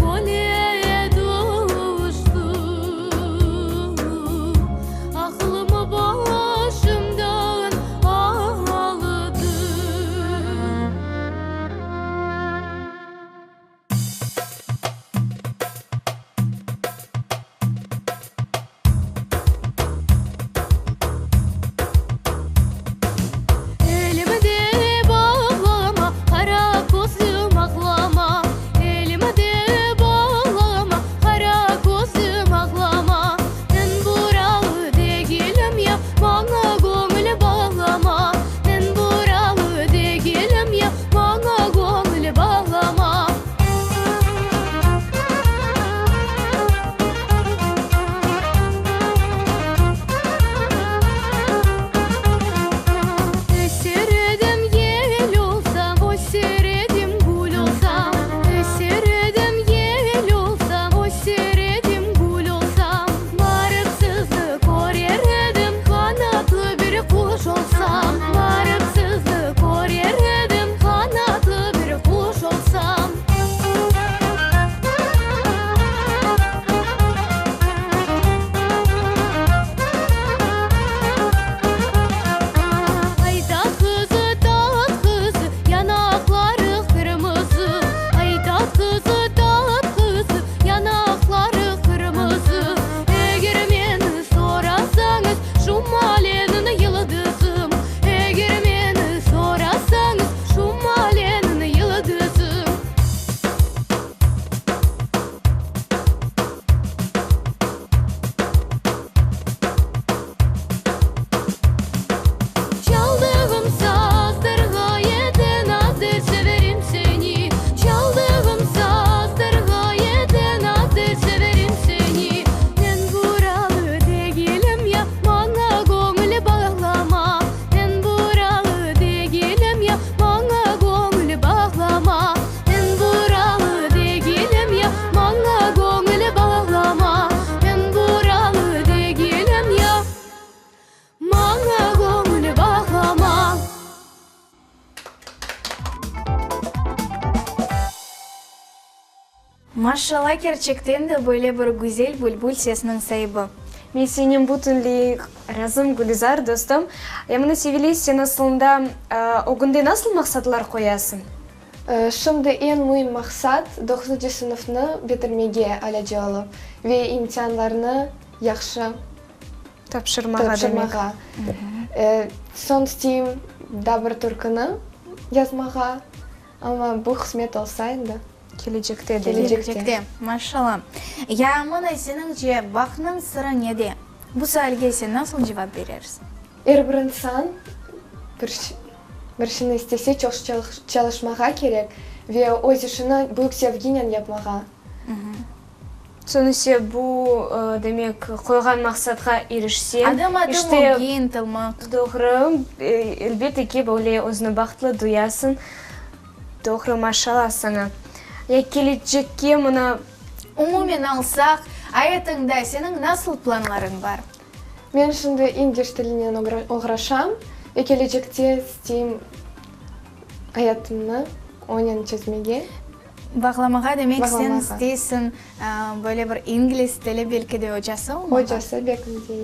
göle tüştü. Aqlımı başımdan aldı. Elimde bağlama, qara közüm ağlama, Elimde bağlama, qara közüm ağlama, Men buralı degilim ya, maña göñül bağlama, Men buralı degilim ya, maña göñül bağlama. Eser edim yel olsam, öser edim gül olsam, Eser edim yel olsam, öser edim gül olsam, Barıp sizni körer edim, qanatlı bir quş olsam, Barıp sizni körer edim, qanatlı bir quş olsam. Ay tat qızı, tat qızı, yanaqları qırmızı, Ay tat qızı, tat qızı, yanaqları qırmızı. Eger meni sorasañız, şu maleniñ yıldızım, Eger meni sorasañız, şu maleniñ yıldızım. Çaldığım sazdır ğayet nazdır severim seni, Çaldığım sazdır ğayet nazdır severim seni. Men buralı degilim ya, maña göñül bağlama, Men buralı degilim ya, maña göñül bağlama, Men buralı degilim ya, maña göñül bağlama, Men buralı degilim ya, maña göñül bağlama. Maşallah kerçekten de böyle bir güzel bülbül sesiniñ saibi. Men senen bütünley razım, Gülizar, dostum. Ya mına, Seviley, sen asılında ögünde nasıl maqsatlar qoyasıñ? Şimdi eñ müim maqsat, doquzıncı sınıfnı bitirmege alâcı olıp ve imtianlarnı yahşı Tapşırmağa demek. Tapşırmağa. Soñ isteyim daa bir türküni yazmağa, amma bu qısmet olsa endi. Kelecekte demek. Kelecekte. Maşallah. Ya mına seniñce bahtnıñ sırı nede? Bu sualge sen nasıl cevap berersiñ? Er bir insan bir bir şeyni istese çoq çalışmağa kerek ve öz işini büyük sevginen yapmağa. Soñ ise bu, demek, qoyğan maqsatqa irişseñ, Adım-adım işte, ögge ıntılmaq. Doğru, elbette ki, böyle özüni bahtlı duyasıñ. Doğru, maşallah saña. Ya kelecekke mına. Umumen alsaq, ayatıñda seniñ nasıl planlarıñ bar? Men şimdi ingliz tilinen oğraşam ve kelecekte isteyim ayatımnı onen çezmege. Bağlamağa demek sen isteysiñ böyle bir ingliz tili belki de ocası olmağa? Ocası belki de.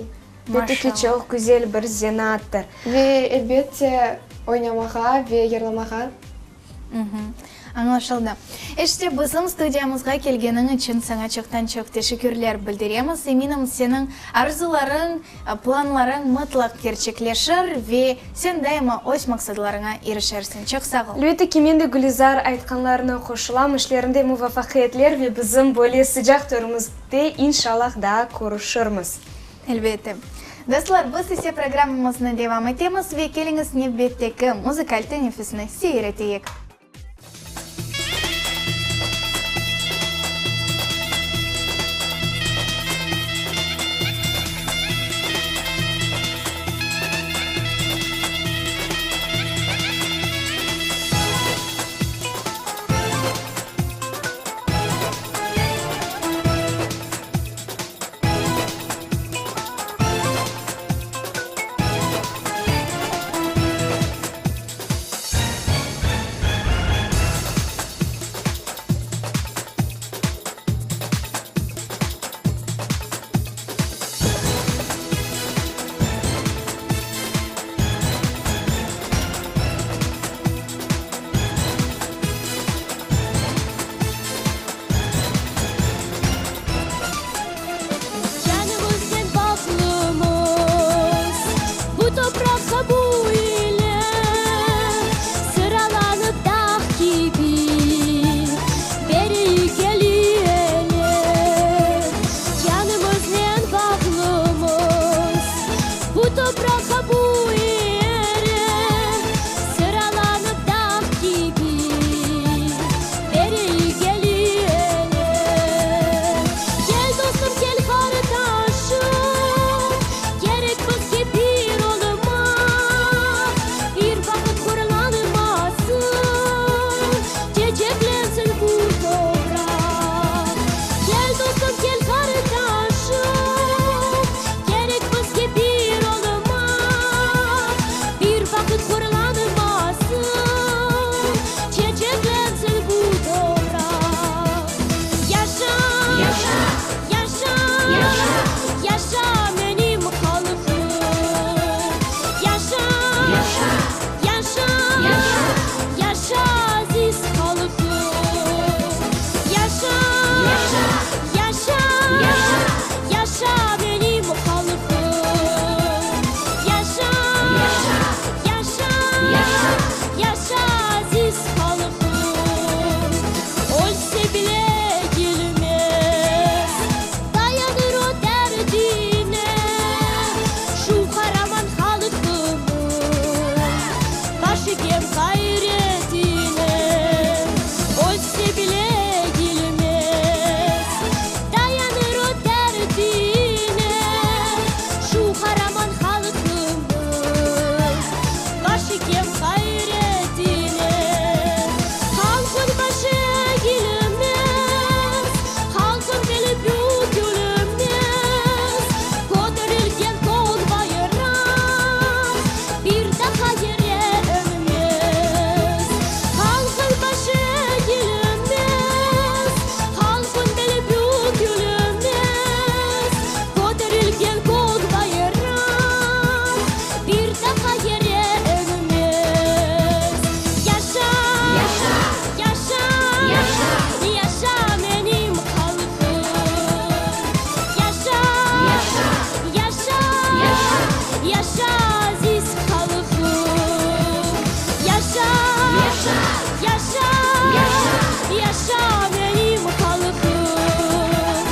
Tabii ki, çoq güzel bir zenaattır. Ve elbette oynamağa ve yırlamağa. Añlaşıldı. İşte, bizim studiyamızğa kelgeniñ içün saña çoqtan-çoq teşekkürler bildiremiz. Eminim, seniñ arzularıñ, planlarıñ mıtlaq kerçekleşir ve sen daima öz maqsadlarıña irişersiñ. Çoq sağ ol. Elbette ki, men de Gülizar aytqanlarına qoşulam. İşlerinde muvafaqiyetler ve bizim böyle sıcaq törümizde inşallah daa körüşirmiz. Elbette. Dostlar, biz ise programmamıznı devam etemiz ve keliñiz nevbetteki muzıkal teneffüsni seyir eteyik. Canımıznen bağlımız bu topraqqa, bu ile, Sıralanıp dağ kibi beri keliyeler. Canımıznen bağlımız bu topraqqa, bu ile, Sıralanıp dağ kibi beri keliyeler. Kel dostum, kel qardaşım, Kerek bizge bir olmaq, Bir vaqıt horlanmasın, Çeçeklensin bu topraq. Kel dostum, kel qardaşım, Kerek bizge bir olmaq, Bir vaqıt horlanmasın, Çeçeklensin bu topraq. Yaşa, yaşa, yaşa menim halqım. Yaşa, yaşa, yaşa aziz halqım. Yaşa, yaşa, yaşa menim halqım. Yaşa, yaşa, yaşa aziz halqım. Ölse bile egilmez, dayanır o derdine. Şu qaraman halqımız başı kem ğayretine. Ölse bile egilmez, dayanır o derdine. Şu qaraman halqımız başı kem ğayretine. Halqın başı egilmez, halqın beli bükülmez. Köterilgen kök bayraq bir daha yere enmez. Halqın başı egilmez, halqın beli bükülmez. Köterilgen kök bayraq bir daha yere enmez. Yaşa, yaşa, yaşa menim halqım. Yaşa, yaşa, yaşa aziz halqım. Yaşa, yaşa, yaşa menim halqım.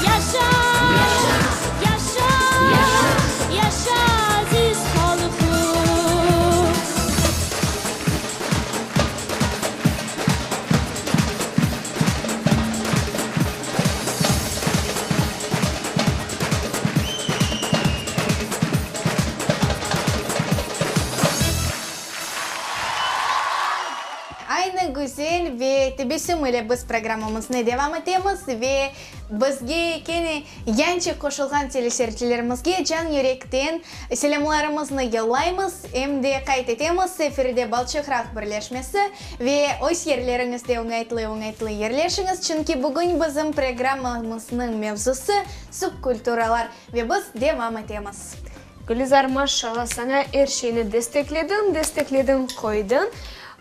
Yaşa, yaşa, yaşa aziz halqım. Aynı güzel ve tebessüm ile biz programmamıznı devam etemiz ve bizge kene yañı qoşulğan teleseyircilerimizge can yürekten selâmlarımıznı yollaymız, em de qayd etemiz, efirde Balçıqraq birleşmesi ve öz yerleriñizde oñaytlı-oñaytlı yerleşiñiz, çünki bugün bizim programmamıznıñ mevzusı, subkulturalar ve biz devam etemiz. Gülizar, maşşalla, saña er şeyni desteklediñ, desteklediñ, qoydıñ.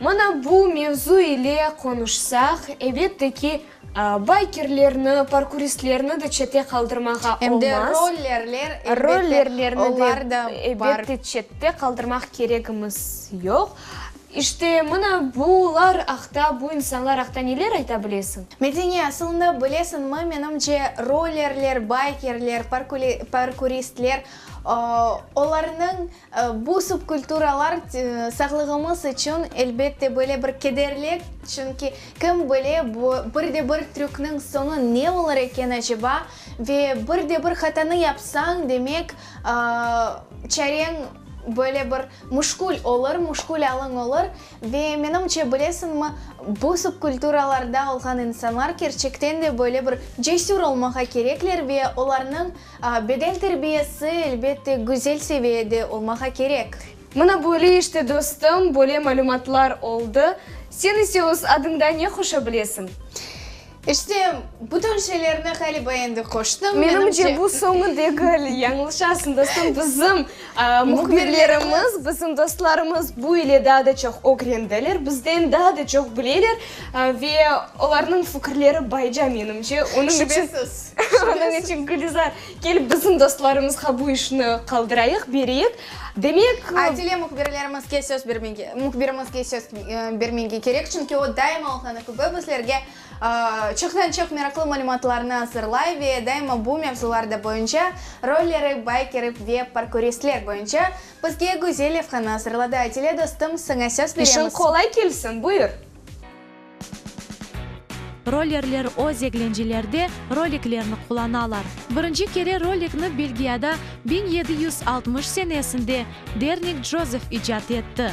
Mına bu mevzu ile qonuşsaq, elbette ki, baykerlerni, parkuristlerni de çette qaldırmağa Em de olmaz. rollerler, elbette, Rollerlerni olar de da bar. elbette çette qaldırmaq keregimiz yoq. İşte, mına bular aqta, bu insanlar aqta neler ayta bilesiñ? Medeniye, asılında bilesiñmi, menimce, rollerler, baykerler, parkuristler, olarnıñ Bu subkulturalar sağlığımız içün, elbette, böyle bir kederli, çünki kim bile, bu bir de bir trükniñ soñu ne olur eken aceba, ve bir de bir hatanı yapsañ, demek, çareñ böyle bir müşkül olur, müşkül alıñ olur. Ve menimce, bilesiñmi, bu subkulturalarda olğan insanlar kerçekten de böyle bir cesür olmağa kerekler ve olarnıñ Beden terbiyesi, elbette, güzel seviyede olmağa kerek. Mına böyle işte, dostum, böyle malümatlar oldı. Sen ise öz adıñda ne qoşa bilesiñ? İşte, bütün şeylerni ğaliba endi qoştım. Menimce, bu soñu degil. Yañlışasıñ, dostum. Bizim mühbirlerimiz, bizim dostlarımız bu ile daa da çoq ögrendiler, bizden daa da çoq bileler ve olarnıñ fikirleri bayca, menimce. Onıñ içün. Şübesiz. Onıñ içün, Gülizar, kel bizim dostlarımızğa bu işni qaldırayıq, bereyik. Demek. Adile mühbirlerimizge söz bermege, mühbirimizge söz bermege kerek, çünki o daima olğanı kibi bizlerge çoqtan-çoq meraqlı malümatlarnı azırlay ve daima bu mevzularda boyunca, rolleri, baykeri ve parkuristler boyunca bizge güzel levhanı azırladı. Adile dostum, saña söz beremiz. İşiñ qolay kelsin, buyur. Rollerler öz eglencelerde roliklerni qullanalar. Birinci kere rolikni Belgiyada 1760 senesinde Dernik Jozef icat etti.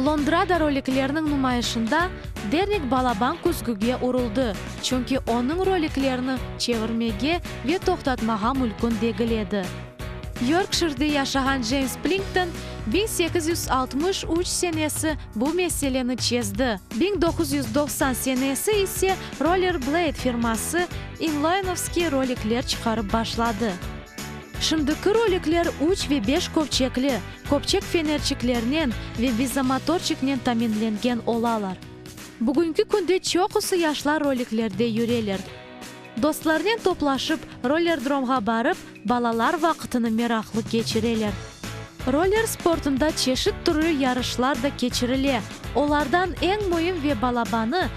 Londrada roliklerniñ numayışında Dernik balaban küzgüge uruldı, çünki onıñ roliklerini çevirmege ve toqtatmağa mülkün degil edi. Yorkşirde yaşağan Ceyms Plinkton 1863 senesi bu meseleni çezdi. 1990 senesi ise Rollerblade firması inlaynovskiy rolikler çıqarıp başladı. Şimdiki rolikler üç ve beş köpçekli, köpçek fenerçiklernen ve vizomotorçiknen taminlengen olalar. Bugünki künde çoqusı yaşlar roliklerde yüreler. Dostlarnen toplaşıp, rollerdromğa barıp, balalar vaqıtını meraqlı keçireler. Roller sportunda çeşit türlü yarışlar da keçirile. Olardan eñ müim ve balabanı,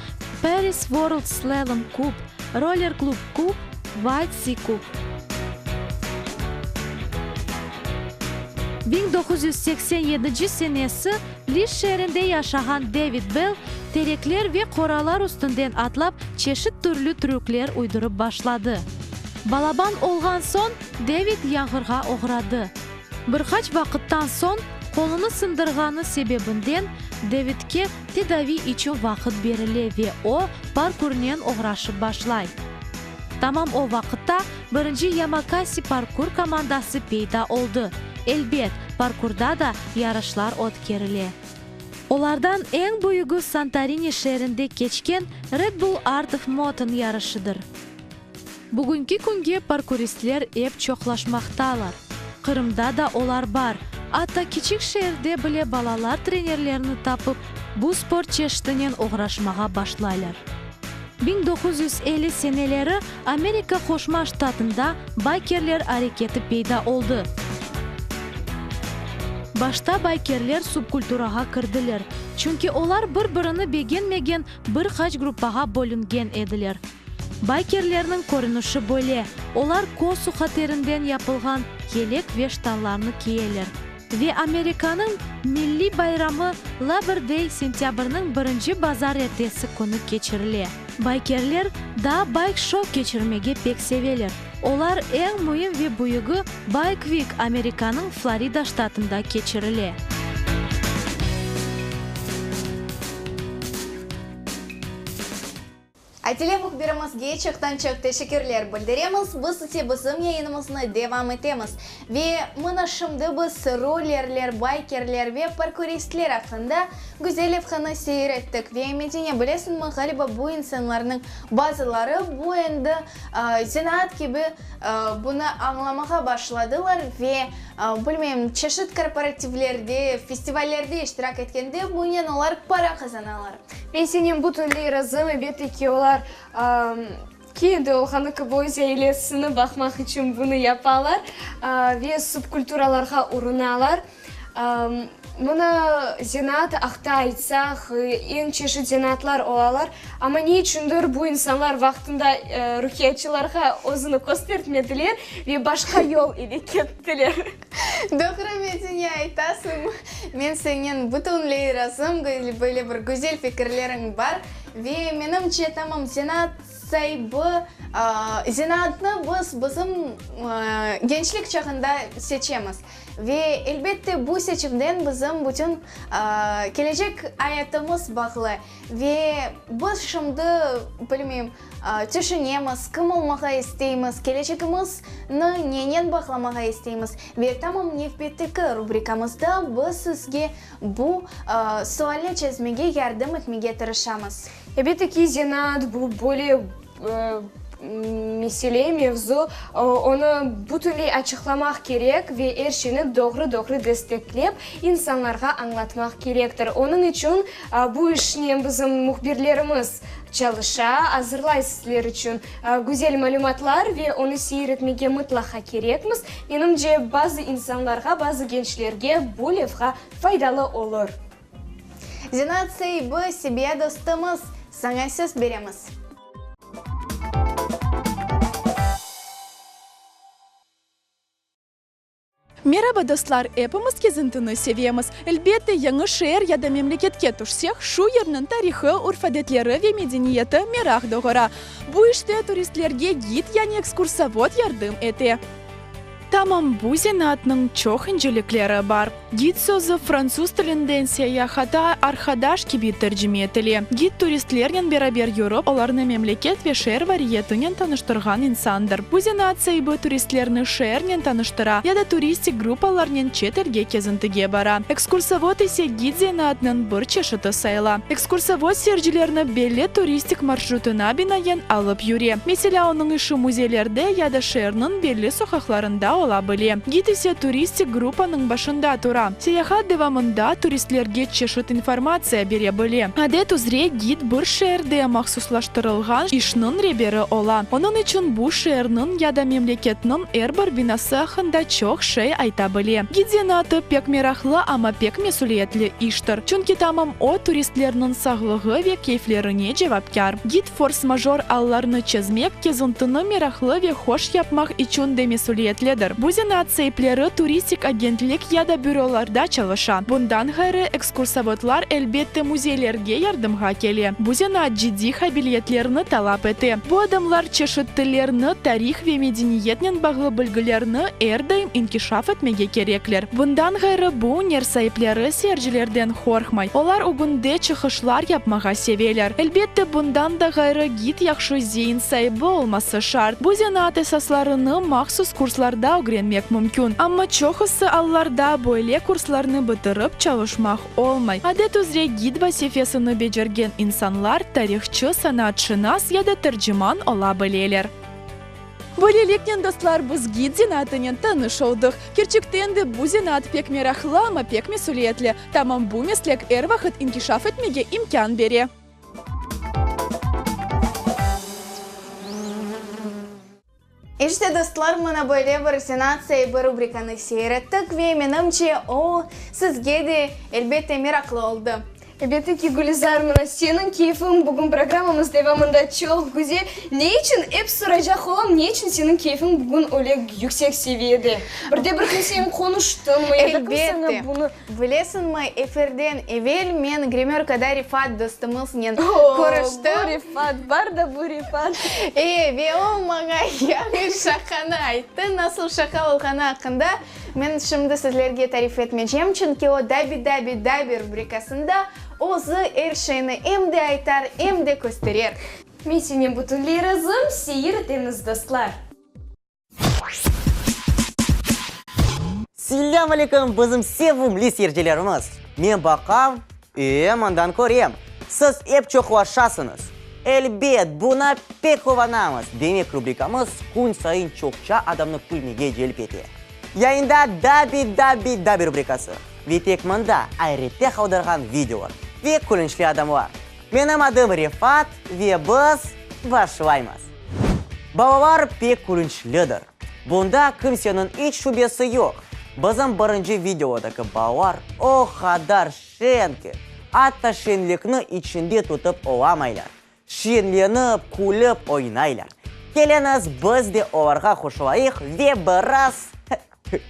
Paris World Slalom Cup, Roller Club Cup, White Sea Cup. 1987 senesi Liş şeerinde yaşağan Devid Bell terekler ve qoralar üstünden atlap çeşit türlü trükler uydurıp başladı. Balaban olğan soñ Devid yanğırğa oğradı. Bir qaç vaqıttan soñ qolunı sındırğanı sebebinden Devidke tedaviy içün vaqıt berile ve o parkurnen oğraşıp başlay. Tamam o vaqıtta birinci Yamakasi parkur komandası peyda oldı. Elbet, parkurda da yarışlar ötkerile. Olardan eñ büyügi Santorini şeerinde keçken Red Bull Art of Motion yarışıdır. Bugünki künge parkuristler ep çoqlaşmaqtalar. Qırımda da olar bar. Atta kiçik şeerde bile balalar trenerlerini tapıp, bu sport çeşitinen oğraşmağa başlaylar. 1950 seneleri Amerika Qoşma Ştatında baykerler areketi peyda oldı. Başta baykerler subkulturağa kirdiler, çünki olar bir-birini begenmegen bir qaç gruppağa bölüngen ediler. Baykerlerniñ körünişi böyle, olar kosuha terinden yapılğan yelek ve ştanlarnı kiyeler. Ve Amerikanıñ milliy bayramı Labor Day sentâbrniñ birinci bazarertesi künü keçirile. Baykerler daa bayk-şou keçirmege pek seveler. Olar eñ müim ve büyügi Bike Week Amerikanıñ Florida ştatında keçirile. Atile mühbirimizge çoqtan-çoq teşekkürler bildiremiz. Biz ise bizim yayınımıznı devam etemiz. Ve mına şimdi biz rollerler, baykerler ve parkuristler aqqında güzel levhanı seyir ettik. Ve Medine, bilesiñmi, ğaliba bu insanlarnıñ bazıları bu endi zenaat kibi bunı añlamağa başladılar ve, bilmeyim, çeşit korporativlerde, festivallerde iştirak etkende bunen olar para qazanalar. Men senen bütünley razım, elbette ki, olar kendi olğanı kibi öz ailesini baqmaq içün bunı yapalar ve subkulturalarğa urunalar. Mına zenaat aqta aytsaq, eñ çeşit zenaatlar olalar, amma ne içündir bu insanlar vaqtında ruhiyatçılarğa özüni köstertmediler ve başqa yol ile kettiler. Doğru, Medine, aytasıñ. Men sennen bütünley razım, böyle bir güzel fikirleriñ bar. Ve menimce, tamam, zenaat saibi, zenaatnı biz bizim gençlik çağında seçemiz. Ve, elbette, bu seçimden bizim bütün kelecek ayatımız bağlı. Ve biz şimdi, bilmeyim, tüşünemiz, kim olmağa isteymiz, kelecegimizni nenen bağlamağa isteymiz. Ve tamam nevbetteki rubrikamızda biz sizge bu sualni çezmege yardım etmege tırışamız. Elbette ki, zenaat bu böyle mesele, mevzu, onı bütünley açıqlamaq kerek ve er şeyni doğru-doğru desteklep, insanlarğa añlatmaq kerektir. Onıñ içün bu işnen bizim mühbirlerimiz çalışa, azırlay sizler içün güzel malümatlar ve onı seyir etmege mıtlaqa kerekmiz. Menimce, bazı insanlarğa, bazı gençlerge bu levha faydalı olur. Zenaat saibi, Sebiya dostumız, saña söz beremiz. Meraba, dostlar! Epimiz kezintini sevemiz. Elbette, yañı şeer ya da memleketke tüşsek, şu yerniñ tarihı, urf-adetleri ve medeniyeti meraq doğura. Bu işte turistlerge gid, yani ekskursovod yardım ete. Tamam bu zenaatnıñ çoq incelikleri bar. Gid sözü fransuz tilinden seyahata arqadaş kibi tercime etile. Gid turistlernen beraber yürip, olarnı memleket ve şeer variyetinen tanıştırğan insandır. Bu zenaat saibi turistlerni şeernen tanıştıra ya da turistik gruppalarnen çet elge kezintige bara. Ekskursovod ise gid zenaatınıñ bir çeşiti sayıla. Ekskursovod seyircilerni belli turistik marşrutına binaen alıp yüre. Meselâ, onıñ işi müzeylerde ya da şeerniñ belli soqaqlarında ola bile. Gid ise turistik gruppanıñ başında tura. Seyahat devamında turistlerge çeşit informatsiya bere bile. Adet üzre, gid bir şeerde mahsuslaştırılğan işniñ reberi ola. Onıñ içün bu şeerniñ ya da memleketniñ er bir binası aqqında çoq şey ayta bile. Gid zenaatı pek meraqlı, amma pek mesüliyetli iştir. Çünki tamam o, turistlerniñ sağlığı ve keyflerine cevapkâr. Gid fors-major allarnı çezmek, kezintini meraqlı ve hoş yapmaq içün de mesüliyetlidir. Bu zenaat saipleri turistik agentlik ya da bürolarda çalışa. Bundan ğayrı, ekskursovodlar, elbette, müzeylerge yardımğa kele. Bu zenaat ciddiy qabiliyetlerni talap ete. Bu adamlar çeşit tillerni, tarih ve medeniyetnen bağlı bilgilerni er daim inkişaf etmege kerekler. Bundan ğayrı, bu üner saipleri seyircilerden qorqmay. Olar ögünde çıqışlar yapmağa seveler. Elbette, bundan da ğayrı, gid yahşı zein saibi olması şart. Bu zenaat esaslarını mahsus kurslarda ögrenmek mümkün. Amma çoqusı allarda böyle kurslarnı bitirip çalışmaq olmay. Adet üzre gid vazifesini becergen insanlar tarihçı, sanatşınas ya da terciman ola bileler. Böyleliknen, dostlar, biz gid zenaatınen tanış oldıq. Kerçekten de, bu zenaat pek meraqlı, amma pek mesüliyetli. Tamam bu meslek er vaqıt inkişaf etmege imkân bere. İşte, dostlar, mına böyle bir zenaat saibi rubrikanı seyir ettik ve, menimce, o, sizge de, elbette, meraqlı oldı. Elbette ki, Gülizar, mına seniñ keyfiñ bugün programmamız devamında çoq güzel. Ne içün, ep soracaq olam, ne içün seniñ keyfiñ bugün öyle yüksek seviyede? Bir de bir kimsenen qonuştıñmı ya da kim saña bunı. Elbette. Bilesiñmi, efirden evel men grimörkada Rifat dostumıznen körüştim. O, bu Rifat, bar da bu Rifat. E, ve o maña yañı şaqanı ayttı. Nasıl şaqa olğanı aqqında Men şimdi sizlerge tarif etmeycem, çünki o Dabi Dabi Dabi rubrikasında özü er şeyni em de aytar, em de kösterer. Men senen bütünley razım, seyir etemiz, dostlar. Selâm aleyküm, bizim sevimli seyircilerimiz! Men baqam, e, mından körem, siz ep çoqlaşasıñız. Elbet, buna pek quvanamız, demek rubrikamız kün sayın çoqça adamnı külmege celp ete. Yayında Dabi, Dabi, Dabi rubrikası ve tek mında ayrette qaldırğan videolar ve külünçli adamlar. Menim adım Refat ve biz başlaymız. Balalar pek külünçlidir. Bunda kimseniñ iç şübesi yoq. Bizim birinci videodaki balalar o qadar şen ki, atta şenlikni içinde tutıp olamaylar. Şenlenip, külip oynaylar. Keliñiz, biz de olarğa qoşulayıq ve biraz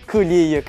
küleyik.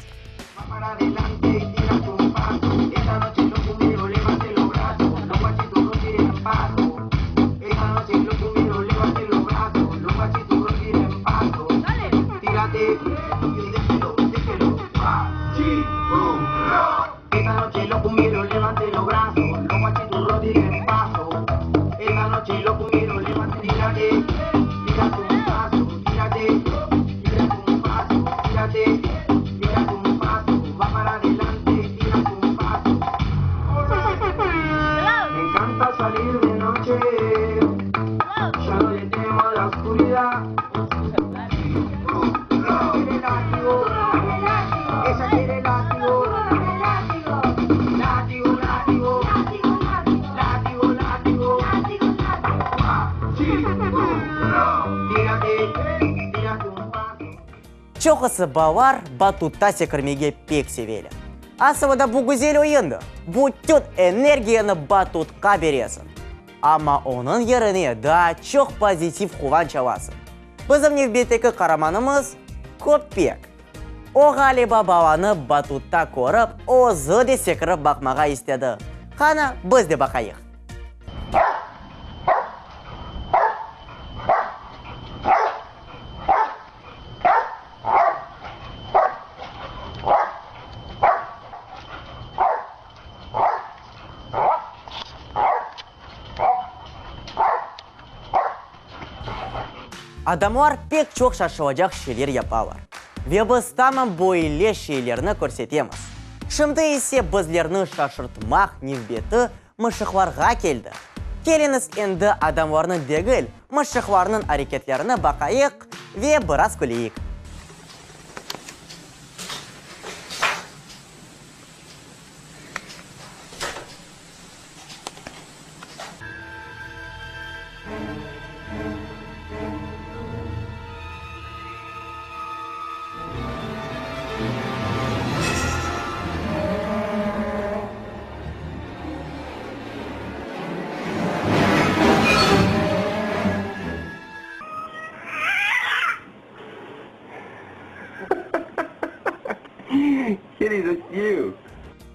Çoqusı balalar batutta sekirmege pek seveler. Asılında bu güzel oyundır, bütün energiyanı batutqa beresiñ. Amma onıñ yerine daa çoq pozitiv quvanç alasıñ. Bizim nevbetteki qaramanımız, köpek. O, ğaliba, balanı batutta körip, özü de sekirip baqmağa istedi. Qana, biz de baqayıq. Adamlar pek çoq şaşılacaq şeyler yapalar. Ve biz tamam böyle şeylerni körsetemiz. Şimdi ise bizlerni şaşırtmaq nevbeti mışıqlarğa keldi. Keliñiz endi adamlarnıñ degil, mışıqlarnıñ areketlerini baqayıq ve biraz küleyik.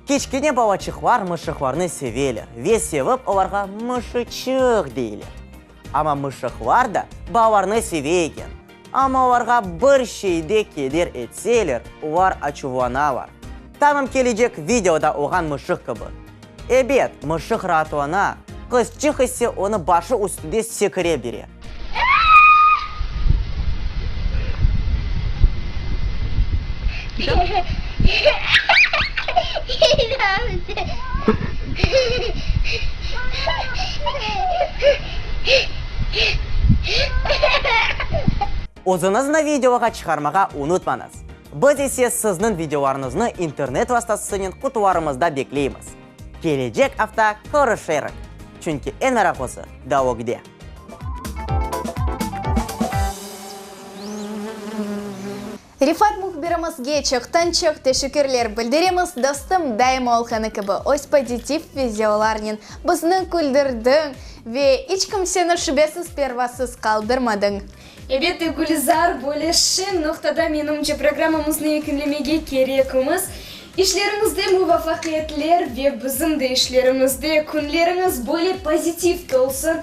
Kiçkene balaçıqlar mışıqlarnı seveler ve sevip olarğa mışıçıq deyler. Amma mışıqlar da balalarnı seve eken. Amma olarğa bir şeyde keder etseler, olar açuvlanalar. Tamam kelecek videoda olğan mışıq kibi. Ebet, mışıq raatlana, qızçıq ise onı başı üstünde sekire bere. Özüñizni videoğa çıqarmağa unutmañız. Biz ise sizniñ videolarıñıznı internet vastasınen qutularımızda bekleymiz. Kelecek afta körüşerik, çünki eñ meraqlısı daa ögde. Refat mühbirimizge çoqtan-çoq teşekkürler bildiremiz, dostum, daima olğanı kibi öz pozitiv videolarnen bizni küldürdiñ ve iç kimseni şübesiz pervasız qaldırmadıñ. Elbette, Gülizar, böyle şeñ noqtada menimce programmamıznı yekünlemege kerekimiz. İşleriñizde muvafaqiyetler ve bizim de işlerimizde künleriñiz böyle pozitiv tolsun,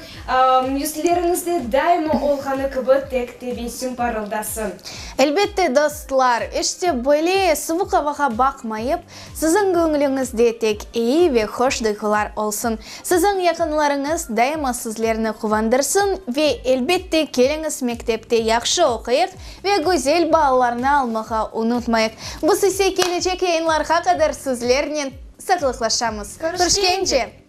yüzleriñizde daima olğanı kibi tek tebessüm parıldasın. Elbette, dostlar, işte böyle suvuq avağa baqmayıp, siziñ göñlüñizde tek eyi ve hoş duyğular olsun. Siziñ yaqınlarıñız daima sizlerni quvandırsın ve, elbette, keliñiz mektepte yahşı oquyıq ve güzel baalarnı almağa unutmayıq. Biz ise kelecek yayınlarğa qadar sizlernen sağlıqlaşamız. Körüşkence!